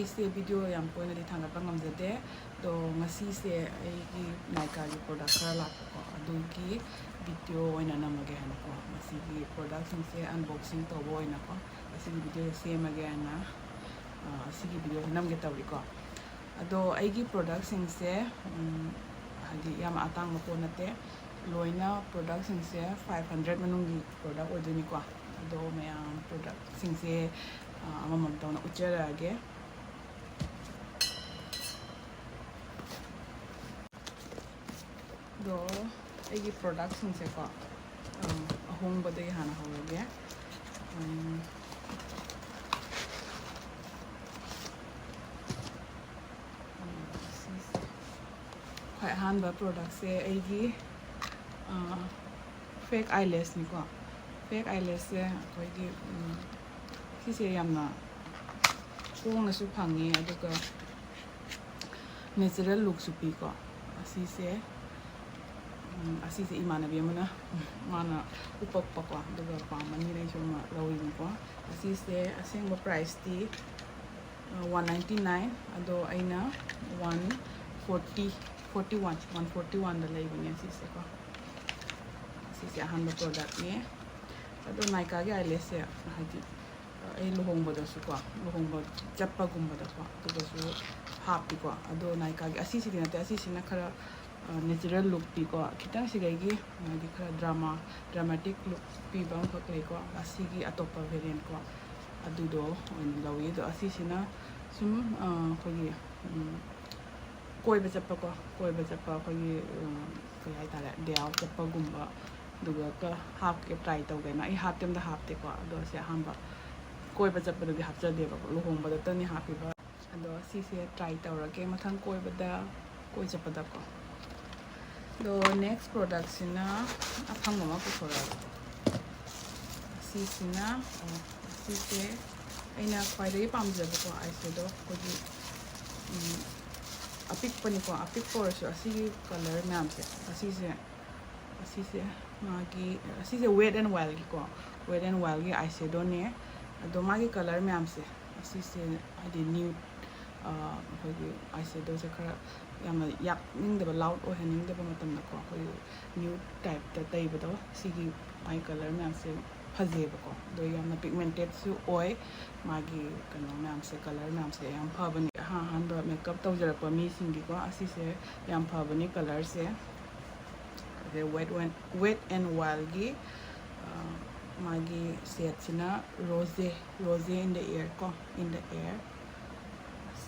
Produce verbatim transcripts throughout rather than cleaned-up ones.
ꯑꯩꯁꯦ ꯚꯤꯗꯤꯑꯣ ꯌꯥꯝ ꯇꯣꯏꯅꯗꯤ ꯊꯥꯡꯒꯠꯄ ꯉꯝꯖꯗꯦ, ꯑꯗꯣ ꯉꯁꯤꯁꯦ ꯑꯩꯒꯤ ꯅꯥꯏꯀꯥꯒꯤ ꯄ꯭ꯔꯣꯗꯛ ꯈꯔ ꯂꯥꯛꯄꯀꯣ, ꯑꯗꯨꯒꯤ ꯚꯤꯗꯤꯑꯣ ꯑꯣꯏꯅ ꯅꯝꯃꯒꯦ ꯍꯥꯏꯅꯀꯣ, ꯉꯁꯤꯒꯤ ꯄ꯭ꯔꯣꯗꯛꯁꯤꯡꯁꯦ ꯑꯟꯕꯣꯛꯁꯤꯡ ꯇꯧꯕ ꯑꯣꯏꯅꯀꯣ, ꯉꯁꯤꯒꯤ ꯚꯤꯗꯤꯑꯣꯁꯦ ꯁꯦꯝꯃꯒꯦ ꯍꯥꯏꯅ, ꯑ, ꯁꯤꯒꯤ ꯚꯤꯗꯤꯑꯣꯁꯦ ꯅꯝꯒꯦ ꯇꯧꯔꯤꯀꯣ꯫ ꯑꯗꯣ ꯑꯩꯒꯤ ꯄ꯭ꯔꯣꯗꯛꯁꯤꯡꯁꯦ, ꯎꯝ, ꯍꯥꯏꯗꯤ ꯌꯥꯝ ꯑꯇꯥꯡꯕ ꯄꯣꯠ ꯅꯠꯇꯦ, ꯂꯣꯏꯅ ꯄ꯭ꯔꯣꯗꯛꯁꯤꯡꯁꯦ ꯐꯥꯏꯚ ꯍꯟꯗ꯭ꯔꯦꯠ ꯃꯅꯨꯡꯒꯤ ꯄ꯭ꯔꯣꯗꯛ ꯑꯣꯏꯗꯣꯏꯅꯤꯀꯣ꯫ ꯑꯗꯣ ꯃꯌꯥꯝ ꯄ꯭ꯔꯣꯗꯛꯁꯤꯡꯁꯦ, ꯑ, ꯑꯃꯃꯝꯇ ꯑꯣꯏꯅ ꯎꯠꯆꯔꯛꯑꯒꯦ꯫ ꯑꯗꯣ ꯑꯩꯒꯤ ꯄ꯭ꯔꯣꯗꯛꯁꯤꯡꯁꯦꯀꯣ, ꯑ, ꯑꯍꯣꯡꯕꯗꯒꯤ ꯍꯥꯟꯅ ꯍꯧꯔꯒꯦ꯫ ꯎꯝ, ꯎꯝ, ꯁꯤꯁꯦ꯫ ꯈ꯭ꯋꯥꯏ ꯑꯍꯥꯟꯕ ꯄ꯭ꯔꯣꯗꯛꯁꯦ ꯑꯩꯒꯤ, ꯑ, ꯐꯦꯛ ꯑꯥꯏꯂꯦꯁꯅꯤꯀꯣ꯫ ꯐꯦꯛ ꯑꯥꯏꯂꯦꯁꯁꯦ ꯑꯩꯈꯣꯏꯒꯤ, ꯎꯝ, ꯁꯤꯁꯦ ꯌꯥꯝꯅ ꯍꯣꯡꯅꯁꯨ ꯐꯪꯉꯦ, ꯑꯗꯨꯒ ꯅꯦꯆꯔꯦꯜ ꯂꯨꯛꯁꯨ ꯄꯤꯀꯣ꯫ ꯑꯁꯤꯁꯦ, ꯎꯝ, ꯑꯁꯤꯁꯦ ꯏꯃꯥꯟꯅꯕꯤ ꯑꯃꯅ ꯃꯥꯅ ꯎꯄꯛꯄꯀꯣ, ꯑꯗꯨꯒ ꯄꯥꯝꯕꯅꯤꯅ ꯑꯩꯁꯨ ꯑꯃ ꯂꯧꯔꯤꯅꯤꯀꯣ꯫ ꯑꯁꯤꯁꯦ ꯑꯁꯦꯡꯕ ꯄ꯭ꯔꯥꯏꯁꯇꯤ, ꯑ, ꯋꯥꯟ ꯅꯥꯏꯟꯇꯤ ꯅꯥꯏꯟ, ꯑꯗꯣ ꯑꯩꯅ one forty, forty one, one forty ꯋꯥꯟꯗ ꯂꯩꯕꯅꯦ ꯑꯁꯤꯁꯦꯀꯣ꯫ ꯑꯁꯤꯁꯦ ꯑꯍꯥꯟꯕ ꯄ꯭ꯔꯣꯗꯛꯅꯦ꯫ ꯑꯗꯣ ꯅꯥꯏꯀꯥꯒꯤ ꯑꯥꯏꯂꯦꯁꯁꯦ ꯍꯥꯏꯗꯤ, ꯑꯩ ꯂꯨꯍꯣꯡꯕꯗꯁꯨꯀꯣ, ꯂꯨꯍꯣꯡꯕ ꯆꯠꯄꯒꯨꯝꯕꯗꯀꯣ, ꯑꯗꯨꯒꯁꯨ ꯍꯥꯞꯄꯤꯀꯣ꯫ ꯑꯗꯣ ꯅꯥꯏꯀꯥꯒꯤ ꯑꯁꯤꯁꯤꯗꯤ ꯅꯠꯇꯦ, ꯑꯁꯤꯁꯤꯅ ꯈꯔ, ꯑ, ꯅꯦꯆꯔꯦꯜ ꯂꯨꯛ ꯄꯤꯀꯣ꯫ ꯈꯤꯇꯪ ꯁꯤꯗꯒꯤ ꯍꯥꯏꯗꯤ ꯈꯔ ꯗ꯭ꯔꯃꯥ, ꯗ꯭ꯔꯃꯥꯇꯤꯛ ꯂꯨꯛ ꯄꯤꯕ ꯑꯃꯈꯛ ꯂꯩꯀꯣ, ꯑꯁꯤꯒꯤ ꯑꯇꯣꯞꯄ ꯚꯦꯔꯤꯌꯦꯟꯠ ꯀꯣ, ꯑꯗꯨꯗꯣ ꯑꯣꯏꯅ ꯂꯧꯏ꯫ ꯑꯗꯣ ꯑꯁꯤꯁꯤꯅ ꯁꯨꯝ, ꯑ, ꯑꯩꯈꯣꯏꯒꯤ, ꯎꯝ, ꯀꯣꯏꯕ ꯆꯠꯄꯀꯣ, ꯀꯣꯏꯕ ꯆꯠꯄ ꯑꯩꯈꯣꯏꯒꯤ, ꯎꯝ, ꯀꯩ ꯍꯥꯏꯇꯥꯔꯦ, ꯗꯦ ꯑꯥꯎꯠ ꯆꯠꯄꯒꯨꯝꯕ, ꯑꯗꯨꯒ ꯀ-, ꯍꯥꯞꯀꯦ ꯇ꯭ꯔꯥꯏ ꯇꯧꯒꯦꯅ꯫ ꯑꯩ ꯍꯥꯞꯇꯤ ꯑꯝꯇ ꯍꯥꯞꯇꯦꯀꯣ, ꯑꯗꯣ ꯁꯤ ꯑꯍꯥꯟꯕ ꯀꯣꯏꯕ ꯆꯠꯄꯗꯗꯤ ꯍꯥꯞꯆꯗꯦꯕꯀꯣ, ꯂꯨꯍꯣꯡꯕꯗꯇꯅꯤ ꯍꯥꯞꯄꯤꯕ꯫ ꯑꯗꯣ ꯁꯤꯁꯦ ꯇ꯭ꯔꯥꯏ ꯇꯧꯔꯒꯦ ꯃꯊꯪ ꯀꯣꯏꯕꯗ, ꯀꯣꯏ ꯆꯠꯄꯗꯀꯣ꯫ ꯑꯗꯣ ꯅꯦꯛꯁ ꯄ꯭ꯔꯣꯗꯛꯁꯤꯅ ꯑꯐꯪꯕ ꯑꯃ ꯄꯨꯊꯣꯔꯛꯑꯒꯦ꯫ ꯁꯤꯁꯤꯅ, ꯑꯣ, ꯁꯤꯁꯦ ꯑꯩꯅ ꯈ꯭ꯋꯥꯏꯗꯒꯤ ꯄꯥꯝꯖꯕꯀꯣ ꯑꯥꯏ ꯁꯦꯗꯣ ꯑꯩꯈꯣꯏꯒꯤ, ꯎꯝ, ꯑꯄꯤꯛꯄꯅꯤꯀꯣ, ꯑꯄꯤꯛꯄ ꯑꯣꯏꯔꯁꯨ ꯑꯁꯤꯒꯤ ꯀꯂꯔ ꯃꯌꯥꯝꯁꯦ, ꯑꯁꯤꯁꯦ, ꯑꯁꯤꯁꯦ ꯃꯥꯒꯤ, ꯑꯁꯤꯁꯦ ꯋꯦꯠ ꯑꯦꯟ ꯋꯥꯏꯜꯒꯤꯀꯣ, ꯋꯦꯠ ꯑꯦꯟ ꯋꯥꯏꯜꯒꯤ ꯑꯥꯏ ꯁꯦꯗꯣꯅꯦ꯫ ꯑꯗꯣ ꯃꯥꯒꯤ ꯀꯂꯔ ꯃꯌꯥꯝꯁꯦ, ꯑꯁꯤꯁꯦ ꯍꯥꯏꯗꯤ ꯅ꯭ꯌꯨꯠ ꯑꯩꯈꯣꯏꯒꯤ ꯑꯥꯏ ꯁꯦꯗꯣꯁꯦ ꯈꯔ ꯌꯥꯝꯅ ꯌꯥꯛꯅꯤꯡꯗꯕ, ꯂꯥꯎꯠ ꯑꯣꯏꯍꯟꯅꯤꯡꯗꯕ ꯃꯇꯝꯗꯀꯣ, ꯑꯩꯈꯣꯏꯒꯤ ꯅ꯭ꯌꯨꯠ ꯇꯥꯏꯞꯇ ꯇꯩꯕꯗꯣ, ꯁꯤꯒꯤ ꯃꯥꯏ ꯀꯂꯔ ꯃꯌꯥꯝꯁꯦ ꯐꯖꯩꯕꯀꯣ꯫ ꯑꯗꯣ ꯌꯥꯝꯅ ꯄꯤꯒꯃꯦꯟꯇꯦꯠꯁꯨ ꯑꯣꯏ ꯃꯥꯒꯤ ꯀꯩꯅꯣ ꯃꯌꯥꯝꯁꯦ, ꯀꯂꯔ ꯃꯌꯥꯝꯁꯦ ꯌꯥꯝ ꯐꯕꯅꯤ꯫ ꯑꯍꯥꯟ ꯑꯍꯥꯟꯕ ꯃꯦꯀꯞ ꯇꯧꯖꯔꯛꯄ ꯃꯤꯁꯤꯡꯒꯤꯀꯣ, ꯑꯁꯤꯁꯦ ꯌꯥꯝ ꯐꯕꯅꯤ ꯀꯂꯔꯁꯦ꯫ ꯑꯗꯩ ꯋꯦꯠ ꯑꯦꯟ ꯋꯦꯠ ꯑꯦꯟ ꯋꯥꯏꯜꯒꯤ ꯃꯥꯒꯤ ꯁꯦꯠꯁꯤꯅ ꯔꯣꯖꯦ, ꯔꯣꯖꯦ ꯏꯟ ꯗ ꯑꯦꯌꯔ ꯀꯣ, ꯏꯟ ꯗ ꯑꯦꯌꯔ꯫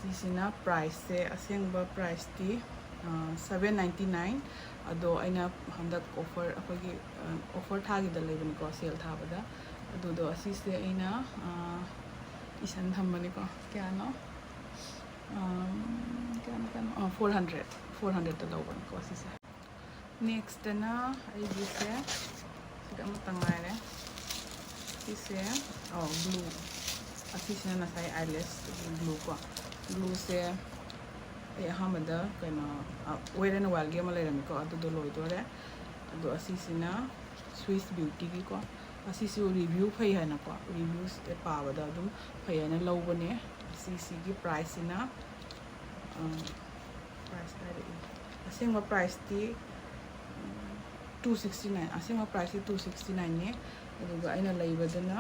ꯁꯤꯁꯤꯅ ꯄ꯭ꯔꯥꯏꯁꯁꯦ, ꯑꯁꯦꯡꯕ ꯄ꯭ꯔꯥꯏꯁꯇꯤ ꯁꯕꯦꯟ ꯅꯥꯏꯟꯇꯤ ꯅꯥꯏꯟ, ꯑꯗꯣ ꯑꯩꯅ ꯍꯟꯗꯛ ꯑꯣꯐꯔ, ꯑꯩꯈꯣꯏꯒꯤ ꯑꯣꯐꯔ ꯊꯥꯒꯤꯗ ꯂꯩꯕꯅꯤꯀꯣ, ꯁꯦꯜ ꯊꯥꯕꯗ꯫ ꯑꯗꯨꯗꯣ ꯑꯁꯤꯁꯦ ꯑꯩꯅ ꯏꯁꯟ ꯊꯝꯕꯅꯤꯀꯣ꯫ ꯀꯌꯥꯅꯣ? ꯀꯌꯥꯅꯣ, ꯀꯌꯥꯅꯣ? ꯐꯣꯔ ꯍꯟꯗ꯭ꯔꯦꯠ, ꯐꯣꯔ ꯍꯟꯗ꯭ꯔꯦꯠꯇ ꯂꯧꯕꯅꯤꯀꯣ ꯁꯤꯁꯦ꯫ ꯅꯦꯛꯁꯇꯅ ꯑꯩꯒꯤꯁꯦ ꯁꯤꯗ ꯑꯃꯇ ꯉꯥꯏꯔꯦ꯫ ꯁꯤꯁꯦ, ꯑꯣ, ꯒ꯭ꯂꯨ꯫ ꯑꯁꯤꯁꯤꯅ ꯉꯁꯥꯏ ꯑꯥꯏꯂꯦꯁ ꯒ꯭ꯂꯨ ꯀꯣ꯫ ꯒ꯭ꯂꯨꯁꯦ ꯑꯩ ꯑꯍꯥꯟꯕꯗ ꯀꯩꯅꯣ, ꯋꯦꯠ ꯑꯦꯟ ꯋꯥꯏꯜꯒꯤ ꯑꯃ ꯂꯩꯔꯝꯃꯤꯀꯣ, ꯑꯗꯨꯗꯣ ꯂꯣꯏꯗꯣꯔꯦ꯫ ꯑꯗꯣ ꯑꯁꯤꯁꯤꯅ ꯁ꯭ꯋꯤꯁ ꯕ꯭ꯌꯨꯇꯤꯒꯤꯀꯣ꯫ ꯑꯁꯤꯁꯨ ꯔꯤꯚ꯭ꯌꯨ ꯐꯩ ꯍꯥꯏꯅꯀꯣ, ꯔꯤꯚ꯭ꯌꯨꯁꯦ ꯄꯥꯕꯗ ꯑꯗꯨꯝ ꯐꯩ ꯍꯥꯏꯅ ꯂꯧꯕꯅꯦ꯫ ꯑꯁꯤꯁꯤꯒꯤ ꯄ꯭ꯔꯥꯏꯁꯁꯤꯅ, ꯄ꯭ꯔꯥꯏꯁ ꯍꯥꯏꯔꯛꯏ, ꯑꯁꯦꯡꯕ ꯄ꯭ꯔꯥꯏꯁꯇꯤ ꯇꯨ ꯁꯤꯛꯁꯇꯤ ꯅꯥꯏꯟ, ꯑꯁꯦꯡꯕ ꯄ꯭ꯔꯥꯏꯁꯁꯤ ꯇꯨ ꯁꯤꯛꯁꯇꯤ ꯅꯥꯏꯟꯅꯦ꯫ ꯑꯗꯨꯒ ꯑꯩꯅ ꯂꯩꯕꯗꯅ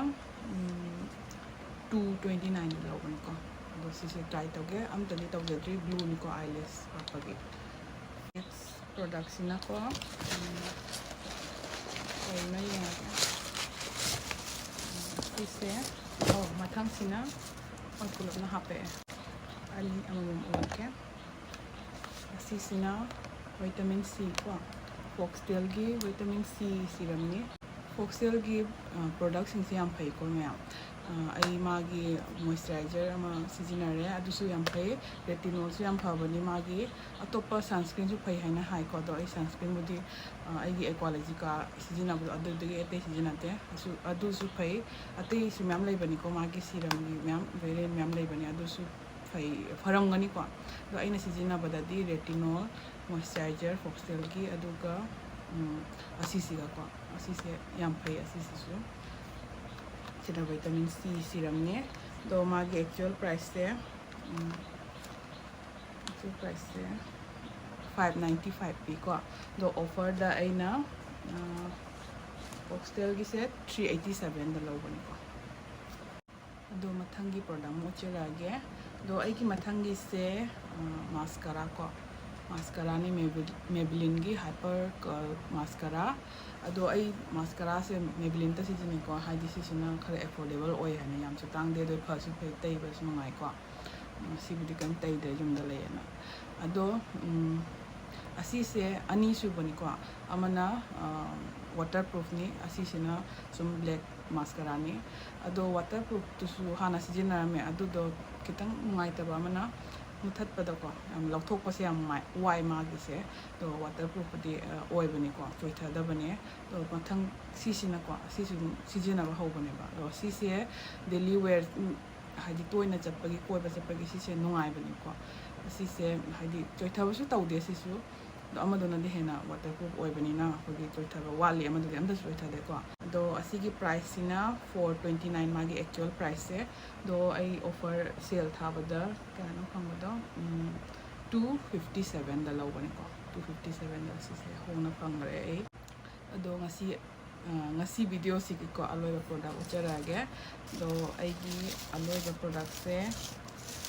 ꯇꯨ ꯇ꯭ꯋꯦꯟꯇꯤ ꯅꯥꯏꯟꯗ ꯂꯧꯕꯅꯤꯀꯣ꯫ ꯑꯗꯣ ꯁꯤꯁꯦ ꯇ꯭ꯔꯥꯏ ꯇꯧꯒꯦ꯫ ꯑꯝꯇꯗꯤ ꯇꯧꯖꯗ꯭ꯔꯤ, ꯒ꯭ꯂꯨꯅꯤꯀꯣ, ꯑꯥꯏꯂꯦꯁ ꯍꯥꯞꯄꯒꯤ꯫ ꯅꯦꯛꯁ ꯄ꯭ꯔꯣꯗꯛꯁꯤꯅꯀꯣ, ꯎꯝ, ꯀꯩꯅꯣ ꯌꯦꯡꯉꯒꯦ꯫ ꯁꯤꯁꯦ, ꯑꯣ, ꯃꯊꯪꯁꯤꯅ ꯃꯣꯏ ꯄꯨꯂꯞꯅ ꯍꯥꯞꯄꯛꯑꯦ꯫ ꯑꯅꯤ ꯑꯃꯃꯝ ꯎꯠꯂꯛꯀꯦ꯫ ꯑꯁꯤꯁꯤꯅ ꯚꯤꯇꯥꯃꯤꯟ ꯁꯤ ꯀꯣ, ꯐꯣꯛꯁꯇꯦꯜꯒꯤ ꯚꯤꯇꯥꯃꯤꯟ ꯁꯤ ꯁꯤꯔꯝꯅꯤ꯫ ꯐꯣꯛꯁꯇꯦꯜꯒꯤ ꯄ꯭ꯔꯣꯗꯛꯁꯤꯡꯁꯦ ꯌꯥꯝ ꯐꯩꯀꯣ ꯃꯌꯥꯝ꯫ ꯑꯩ ꯃꯥꯒꯤ ꯃꯣꯏꯆꯔꯥꯏꯖꯔ ꯑꯃ ꯁꯤꯖꯤꯟꯅꯔꯦ, ꯑꯗꯨꯁꯨ ꯌꯥꯝ ꯐꯩ꯫ ꯔꯦꯇꯤꯅꯣꯜꯁꯨ ꯌꯥꯝ ꯐꯕꯅꯤ ꯃꯥꯒꯤ꯫ ꯑꯇꯣꯞꯄ ꯁꯟꯁꯀ꯭ꯔꯤꯟꯁꯨ ꯐꯩ ꯍꯥꯏꯅ ꯍꯥꯏꯀꯣ, ꯑꯗꯣ ꯑꯩ ꯁꯟꯁꯀ꯭ꯔꯤꯟꯕꯨꯗꯤ ꯑꯩꯒꯤ ꯑꯦꯀ꯭ꯋꯥꯂꯣꯖꯤꯀꯥ ꯁꯤꯖꯤꯟꯅꯕꯗꯣ, ꯑꯗꯨꯗꯒꯤ ꯑꯇꯩ ꯁꯤꯖꯤꯟꯅꯗꯦ꯫ ꯑꯁꯨ-, ꯑꯗꯨꯁꯨ ꯐꯩ꯫ ꯑꯇꯩꯁꯨ ꯃꯌꯥꯝ ꯂꯩꯕꯅꯤꯀꯣ, ꯃꯥꯒꯤ ꯁꯤꯔꯝꯒꯤ ꯃꯌꯥꯝ ꯚꯦꯔꯤꯌꯦꯟ ꯃꯌꯥꯝ ꯂꯩꯕꯅꯤ, ꯑꯗꯨꯁꯨ ꯐꯩ, ꯐꯔꯝꯒꯅꯤꯀꯣ꯫ ꯑꯗꯣ ꯑꯩꯅ ꯁꯤꯖꯤꯟꯅꯕꯗꯗꯤ ꯔꯦꯇꯤꯅꯣꯜ ꯃꯣꯏꯆꯔꯥꯏꯖꯔ ꯐꯣꯛꯁꯇꯦꯜꯒꯤ, ꯑꯗꯨꯒ, ꯎꯝ, ꯑꯁꯤꯁꯤꯒꯀꯣ, ꯑꯁꯤꯁꯦ ꯌꯥꯝ ꯐꯩ꯫ ꯑꯁꯤꯁꯤꯁꯨ, ꯁꯤꯅ ꯚꯤꯇꯥꯃꯤꯟ ꯁꯤ ꯁꯤꯔꯝꯅꯦ꯫ ꯑꯗꯣ ꯃꯥꯒꯤ ꯑꯦꯛꯆꯨꯋꯦꯜ ꯄ꯭ꯔꯥꯏꯁꯁꯦ, ꯎꯝ, ꯁꯤ ꯄ꯭ꯔꯥꯏꯁꯁꯦ ꯐꯥꯏꯚ ꯅꯥꯏꯟꯇꯤ ꯐꯥꯏꯚ ꯄꯤꯀꯣ꯫ ꯑꯗꯣ ꯑꯣꯐꯔꯗ ꯑꯩꯅ ꯑꯣꯛꯁꯇꯦꯜꯒꯤꯁꯦ ꯊ꯭ꯔꯤ ꯑꯩꯠꯇꯤ ꯁꯕꯦꯟꯗ ꯂꯧꯕꯅꯤꯀꯣ꯫ ꯑꯗꯣ ꯃꯊꯪꯒꯤ ꯄ꯭ꯔꯣꯗꯛ ꯑꯃꯨꯛ ꯎꯠꯆꯔꯛꯑꯒꯦ꯫ ꯑꯗꯣ ꯑꯩꯒꯤ ꯃꯊꯪꯒꯤꯁꯦ ꯃꯥꯁꯀꯔꯥ ꯀꯣ, ꯃꯥꯁꯀꯔꯥꯅꯤ, ꯃꯦꯕꯤꯂꯤꯟꯒꯤ ꯍꯥꯏꯄꯔ ꯀꯔꯜ ꯃꯥꯁꯀꯔꯥ꯫ ꯑꯗꯣ ꯑꯩ ꯃꯥꯁꯀꯔꯥꯁꯦ ꯃꯦꯕꯤꯂꯤꯟꯇ ꯁꯤꯖꯤꯟꯅꯩꯀꯣ, ꯍꯥꯏꯗꯤ ꯁꯤꯁꯤꯅ ꯈꯔ ꯑꯦꯐꯣꯔꯗꯦꯕꯜ ꯑꯣꯏ ꯍꯥꯏꯅ, ꯌꯥꯝꯁꯨ ꯇꯥꯡꯗꯦ, ꯑꯗꯣ ꯐꯁꯨ ꯐꯩ, ꯇꯩꯕꯁꯨ ꯅꯨꯡꯉꯥꯏꯀꯣ꯫ ꯉꯁꯤꯕꯨꯗꯤ ꯀꯩꯝ ꯇꯩꯗ꯭ꯔꯦ, ꯌꯨꯝꯗ ꯂꯩꯌꯦꯅ꯫ ꯑꯗꯣ ꯑꯁꯤꯁꯦ ꯑꯅꯤꯁꯨꯕꯅꯤꯀꯣ꯫ ꯑꯃꯅ ꯋꯥꯇꯔ ꯄ꯭ꯔꯨꯐꯅꯤ, ꯑꯁꯤꯁꯤꯅ ꯁꯨꯝ ꯕ꯭ꯂꯦꯛ ꯃꯥꯁꯀꯔꯥꯅꯤ꯫ ꯑꯗꯣ ꯋꯥꯇꯔ ꯄ꯭ꯔꯨꯐꯇꯨꯁꯨ ꯍꯥꯟꯅ ꯁꯤꯖꯤꯟꯅꯔꯝꯃꯦ, ꯑꯗꯨꯗꯣ ꯈꯤꯇꯪ ꯅꯨꯡꯉꯥꯏꯇꯕ ꯑꯃꯅ ꯃꯨꯊꯠꯄꯗꯀꯣ ꯌꯥꯝ ꯂꯧꯊꯣꯛꯄꯁꯦ ꯌꯥꯝ ꯋꯥꯏ ꯃꯥꯒꯤꯁꯦ꯫ ꯑꯗꯣ ꯋꯥꯇꯔ ꯄ꯭ꯔꯨꯐꯄꯨꯗꯤ ꯑꯣꯏꯕꯅꯤꯀꯣ, ꯆꯣꯏꯊꯗꯕꯅꯦ꯫ ꯑꯗꯣ ꯃꯊꯪ ꯁꯤꯁꯤꯅꯀꯣ, ꯁꯤꯁꯨ ꯑꯗꯨꯝ ꯁꯤꯖꯤꯟꯅꯕ ꯍꯧꯕꯅꯦꯕ꯫ ꯑꯗꯣ ꯁꯤꯁꯦ ꯗꯦꯂꯤ ꯋꯦꯌꯔ, ꯍꯥꯏꯗꯤ ꯇꯣꯏꯅ ꯆꯠꯄꯒꯤ, ꯀꯣꯏꯕ ꯆꯠꯄꯒꯤ ꯁꯤꯁꯦ ꯅꯨꯡꯉꯥꯏꯕꯅꯤꯀꯣ꯫ ꯁꯤꯁꯦ ꯍꯥꯏꯗꯤ ꯆꯣꯏꯊꯕꯁꯨ ꯇꯧꯗꯦ ꯁꯤꯁꯨ꯫ ꯑꯗꯣ ꯑꯃꯗꯨꯅꯗꯤ ꯍꯦꯟꯅ ꯋꯥꯇꯔ ꯄ꯭ꯔꯨꯐ ꯑꯣꯏꯕꯅꯤꯅ ꯑꯩꯈꯣꯏꯒꯤ ꯆꯣꯏꯊꯕ ꯋꯥꯠꯂꯤ, ꯑꯃꯗꯨꯗꯤ ꯑꯝꯇꯁꯨ ꯆꯣꯏꯊꯗꯦꯀꯣ꯫ ꯑꯗꯣ ꯑꯁꯤꯒꯤ ꯄ꯭ꯔꯥꯏꯁꯁꯤꯅ ꯐꯣꯔ ꯇ꯭ꯋꯦꯟꯇꯤ ꯅꯥꯏꯟ, ꯃꯥꯒꯤ ꯑꯦꯛꯆꯨꯋꯦꯜ ꯄ꯭ꯔꯥꯏꯁꯁꯦ꯫ ꯑꯗꯣ ꯑꯩ ꯑꯣꯐꯔ ꯁꯦꯜ ꯊꯥꯕꯗ ꯀꯌꯥꯅꯣ ꯐꯪꯕꯗꯣ? ꯇꯨ ꯐꯤꯐꯇꯤ ꯁꯕꯦꯟꯗ ꯂꯧꯕꯅꯤꯀꯣ꯫ ꯇꯨ ꯐꯤꯐꯇꯤ ꯁꯕꯦꯟꯗ ꯁꯤꯁꯦ ꯍꯣꯡꯅ ꯐꯪꯈ꯭ꯔꯦ ꯑꯩ꯫ ꯑꯗꯣ ꯉꯁꯤ ꯉꯁꯤ ꯚꯤꯗꯤꯑꯣꯁꯤꯒꯤꯀꯣ ꯑꯂꯣꯏꯕ ꯄ꯭ꯔꯣꯗꯛ ꯎꯠꯆꯔꯛꯑꯒꯦ꯫ ꯑꯗꯣ ꯑꯩꯒꯤ ꯑꯂꯣꯏꯕ ꯄ꯭ꯔꯣꯗꯛꯁꯦ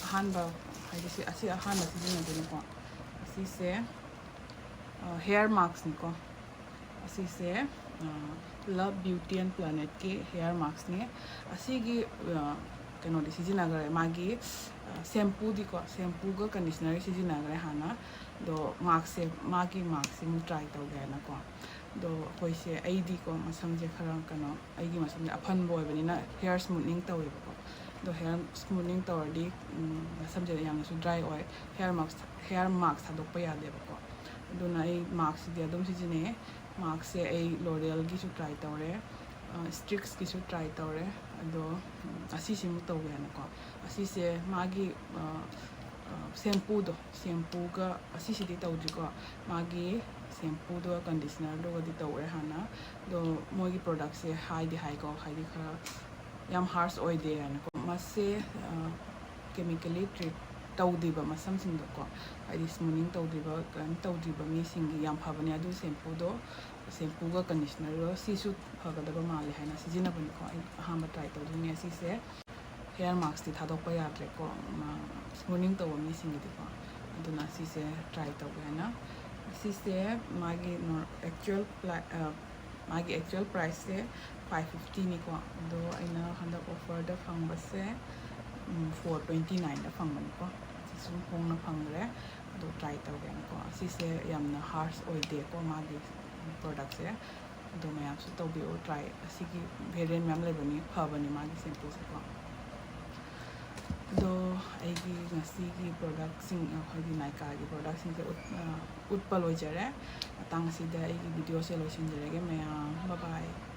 ꯑꯍꯥꯟꯕ, ꯍꯥꯏꯗꯤ ꯁꯤ, ꯑꯁꯤ ꯑꯍꯥꯟꯕ ꯁꯤꯖꯤꯟꯅꯗꯣꯏꯅꯤꯀꯣ꯫ ꯑꯁꯤꯁꯦ ꯍꯦꯌꯔ ꯃꯥꯛꯁꯅꯤꯀꯣ꯫ ꯑꯁꯤꯁꯦ ꯂꯕ ꯕ꯭ꯌꯨꯇꯤ ꯑꯦꯟ ꯄ꯭ꯂꯥꯅꯦꯠꯀꯤ ꯍꯦꯌꯔ ꯃꯥꯛꯁꯅꯤ꯫ ꯑꯁꯤꯒꯤ ꯀꯩꯅꯣꯗꯤ ꯁꯤꯖꯤꯟꯅꯈ꯭ꯔꯦ, ꯃꯥꯒꯤ ꯁꯦꯝꯄꯨꯗꯤꯀꯣ, ꯁꯦꯝꯄꯨꯒ ꯀꯟꯗꯤꯁꯅꯔꯒ ꯁꯤꯖꯤꯟꯅꯈ꯭ꯔꯦ ꯍꯥꯟꯅ꯫ ꯑꯗꯣ ꯃꯥꯛꯁꯦ, ꯃꯥꯒꯤ ꯃꯥꯛꯁꯦ ꯑꯃꯨꯛ ꯇ꯭ꯔꯥꯏ ꯇꯧꯒꯦ ꯍꯥꯏꯅꯀꯣ꯫ ꯑꯗꯣ ꯑꯩꯈꯣꯏꯁꯦ, ꯑꯩꯗꯤꯀꯣ ꯃꯁꯝꯁꯦ ꯈꯔ ꯀꯩꯅꯣ, ꯑꯩꯒꯤ ꯃꯁꯝꯁꯦ ꯑꯐꯟꯕ ꯑꯣꯏꯕꯅꯤꯅ ꯍꯦꯌꯔ ꯁ꯭ꯃꯨꯠꯅꯤꯡ ꯇꯧꯋꯦꯕꯀꯣ꯫ ꯑꯗꯣ ꯍꯦꯌꯔ ꯁ꯭ꯃꯨꯠꯅꯤꯡ ꯇꯧꯔꯗꯤ ꯃꯁꯝꯁꯦ ꯌꯥꯝꯅꯁꯨ ꯗ꯭ꯔꯥꯏ ꯑꯣꯏ꯫ ꯍꯦꯌꯔ ꯃꯥꯛꯁ, ꯍꯦꯌꯔ ꯃꯥꯛꯁ ꯊꯥꯗꯣꯛꯄ ꯌꯥꯗꯦꯕꯀꯣ꯫ ꯑꯗꯨꯅ ꯑꯩ ꯃꯥꯛꯁꯁꯤꯗꯤ ꯑꯗꯨꯝ ꯁꯤꯖꯤꯟꯅꯩꯌꯦ꯫ ꯃꯥꯛꯁꯁꯦ ꯑꯩ ꯂꯣꯔꯦꯜꯒꯤꯁꯨ ꯇ꯭ꯔꯥꯏ ꯇꯧꯔꯦ, ꯁ꯭ꯇ꯭ꯔꯤꯛꯁꯀꯤꯁꯨ ꯇ꯭ꯔꯥꯏ ꯇꯧꯔꯦ꯫ ꯑꯗꯣ ꯑꯁꯤꯁꯤꯃꯨꯛ ꯇꯧꯒꯦ ꯍꯥꯏꯅꯀꯣ꯫ ꯑꯁꯤꯁꯦ ꯃꯥꯒꯤ ꯁꯦꯝꯄꯨꯗꯣ, ꯁꯦꯝꯄꯨꯒ ꯑꯁꯤꯁꯤꯗꯤ ꯇꯧꯗ꯭ꯔꯤꯀꯣ꯫ ꯃꯥꯒꯤ ꯁꯦꯝꯄꯨꯗꯨꯒ ꯀꯟꯗꯤꯁꯅꯔꯗꯨꯒꯗꯤ ꯇꯧꯔꯦ ꯍꯥꯟꯅ꯫ ꯑꯗꯣ ꯃꯣꯏꯒꯤ ꯄ꯭ꯔꯣꯗꯛꯁꯦ ꯍꯥꯏꯗꯤ ꯍꯥꯏꯀꯣ, ꯍꯥꯏꯗꯤ ꯈꯔ ꯌꯥꯝ ꯍꯥꯔꯁ ꯑꯣꯏꯗꯦ ꯍꯥꯏꯅꯀꯣ꯫ ꯃꯁꯦ ꯀꯦꯃꯤꯀꯦꯂꯤ ꯇ꯭ꯔꯤꯠ ꯇꯧꯗ꯭ꯔꯤꯕ ꯃꯁꯝꯁꯤꯡꯗꯣꯀꯣ, ꯍꯥꯏꯗꯤ ꯁ꯭ꯃꯨꯅꯤꯡ ꯇꯧꯗ꯭ꯔꯤꯕ, ꯀꯔꯤꯝ ꯇꯧꯗ꯭ꯔꯤꯕ ꯃꯤꯁꯤꯡꯒꯤ ꯌꯥꯝ ꯐꯕꯅꯦ꯫ ꯑꯗꯨ ꯁꯦꯝꯄꯨꯗꯣ, ꯁꯦꯝꯄꯨꯒ ꯀꯟꯗꯤꯁꯅꯔꯒ ꯁꯤꯁꯨ ꯐꯒꯗꯕ ꯃꯥꯜꯂꯦ ꯍꯥꯏꯅ ꯁꯤꯖꯤꯟꯅꯕꯅꯤꯀꯣ꯫ ꯑꯩ ꯑꯍꯥꯟꯕ ꯇ꯭ꯔꯥꯏ ꯇꯧꯗꯣꯏꯅꯦ ꯁꯤꯁꯦ꯫ ꯍꯦꯌꯔ ꯃꯥꯛꯁꯇꯤ ꯊꯥꯗꯣꯛꯄ ꯌꯥꯗ꯭ꯔꯦꯀꯣ, ꯁ꯭ꯃꯨꯅꯤꯡ ꯇꯧꯕ ꯃꯤꯁꯤꯡꯒꯤꯗꯤꯀꯣ꯫ ꯑꯗꯨꯅ ꯁꯤꯁꯦ ꯇ꯭ꯔꯥꯏ ꯇꯧꯒꯦ ꯍꯥꯏꯅ꯫ ꯁꯤꯁꯦ ꯃꯥꯒꯤ actual ꯃꯥꯒꯤ actual priceꯁꯦ five fiftyꯅꯤꯀꯣ꯫ ꯑꯗꯣ ꯑꯩꯅ ꯍꯟꯗꯛ offerꯗ ꯐꯪꯕꯁꯦ four twenty nineꯗ ꯐꯪꯕꯅꯤꯀꯣ꯫ ꯁꯤ ꯁꯨꯝ ꯍꯣꯡꯅ ꯐꯪꯈ꯭ꯔꯦ꯫ ꯑꯗꯣ ꯇ꯭ꯔꯥꯏ ꯇꯧꯒꯦꯅꯀꯣ꯫ ꯁꯤꯁꯦ ꯌꯥꯝꯅ harsh ꯑꯣꯏꯗꯦꯀꯣ ꯃꯥꯒꯤ productꯁꯦ꯫ ꯑꯗꯣ ꯃꯌꯥꯝꯁꯨ ꯇꯧꯕꯤꯌꯣ try꯫ ꯑꯁꯤꯒꯤ variant ꯃꯌꯥꯝ ꯂꯩꯕꯅꯤ, ꯐꯕꯅꯤ ꯃꯥꯒꯤ ꯁꯦꯝꯄꯨꯁꯦꯀꯣ꯫ ꯑꯗꯣ ꯑꯩꯒꯤ ꯉꯁꯤꯒꯤ productꯁꯤꯡ, ꯑꯩꯈꯣꯏꯒꯤ Nykaaꯒꯤ productꯁꯤꯡꯁꯦ ꯎꯠ-, ꯑ, ꯎꯠꯄ ꯂꯣꯏꯖꯔꯦ꯫ ꯃꯇꯥꯡ ꯑꯁꯤꯗ ꯑꯩꯒꯤ videoꯁꯦ ꯂꯣꯏꯁꯤꯟꯖꯔꯒꯦ ꯃꯌꯥꯝ꯫ Bye bye꯫